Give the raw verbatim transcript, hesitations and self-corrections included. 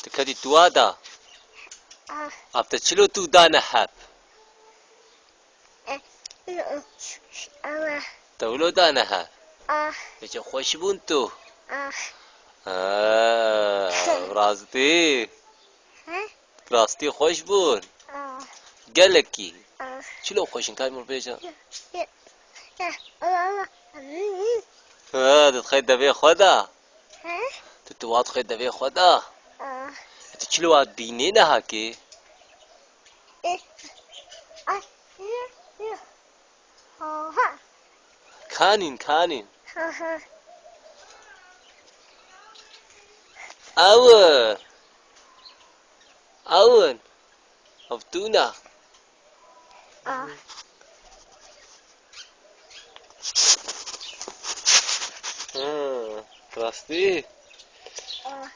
Tu ketî tuwa da? Ah. Ev te çilo tu dane hep? Eh, Allah. Te wilo dane hep? Ah. Ê çi xweş bûn tu? Ah. Ha, rastî. He? Rastî xweş bûn. Ah. Gelekî. Ah. Çilo xweş in, kar min bêje. Ya, ya, ya, Allah, Allah. Ha, tu dixê devê xwe de? He? Tu, tu wa dixê devê xwe de? Ah. Tu çilo wa dibînî niha kê? Eh. Ay, ya, ya. Oha. Kanîn, kanîn. Aha. Ew in. Ew in. Ev tûna. Ah. Ha, rastî. Ah.